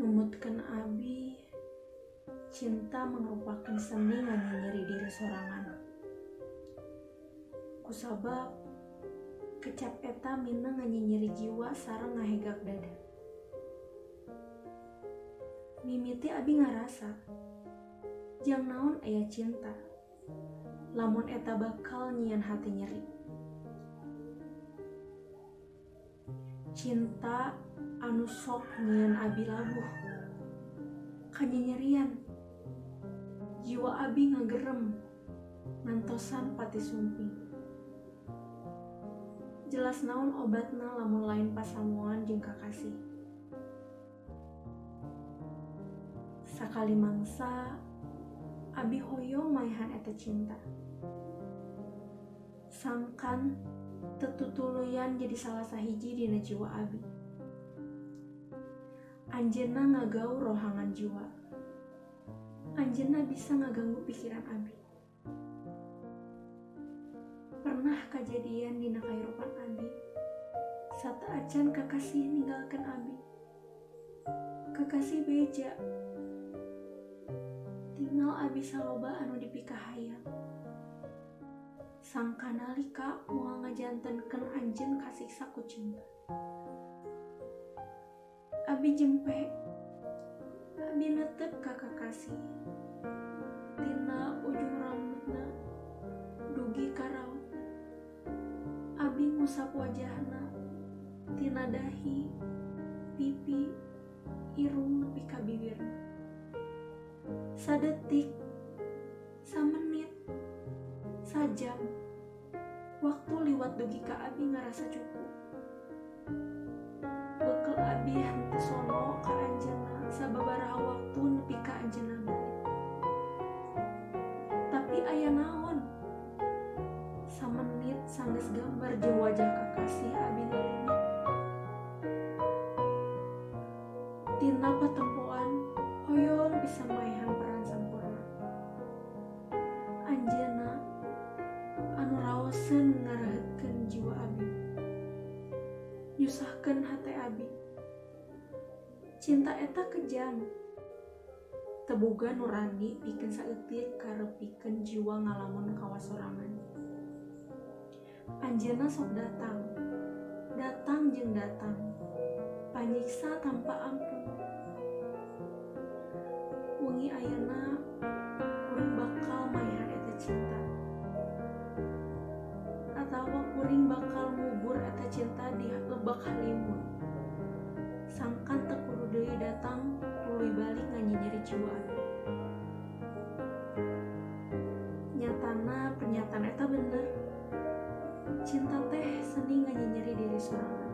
Numutkeun abi, cinta mangrupakeun seni nganyinyiri diri sorangan. Kusabab kecap eta mineng nganyinyiri jiwa sareng ngahegak dada. Mimiti abi ngarasa jang naon aya cinta, lamun eta bakal nyian hati nyeri. Cinta anu sok nyian abi labuh, kanyinyirian, jiwa abi ngagerem, ngantosan pati sumping. Jelas naon obatna lamun lain pasamuan jeung kakasih. Sakali mangsa, abi hoyong maehan eta cinta. Sangkan tetutuluyan jadi salah sahiji dina jiwa abi. Anjeunna ngagau rohangan jiwa. Anjeunna bisa ngaganggu pikiran abi. Pernah kajadian dina kahirupan abi, sateuacan kakasih ninggalkeun abi. Kakasih beja, tinggal abi saloba anu dipikahayang. Sangka nalika moal ngajantenkeun anjeun kasiksa ku cinta. Abi jempe, abi netep ka kakasih. Tina ujung rambutna dugi ka rautna. Abi ngusap wajahna, tina dahi, pipi, irung nepi ka bibirna. Sadetik, samenit, sajam, waktu liwat dugi ka abi ngarasa cukup. Bekel abi henteu sono ka anjeunna sababaraha waktu nepi ka anjeunna balik. Tapi aya naon? Samenit sanggeus gambar jeung wajah kakasih abi ngaleungit. Tina patempoan hoyong bisa maehan peran sampurna. Anjeunna anu raoseun ngarehetkeun jiwa abi, nyusahkeun hate abi. Cinta eta kejam, teu boga nurani pikeun saeutik karepikeun jiwa ngalamun kawasorangan. Anjeunna sok datang, datang jeung datang, panyiksa tanpa ampun. Wengi ayeuna kuring bakal maehan eta cinta, atawa kuring bakal ngubur eta cinta di lebak halimun. Sangkan teu kudu deui datang tuluy balik nganyinyiri jiwa abi. Nyatana pernyataan eta bener. Cinta teh seni nganyinyiri diri sorangan.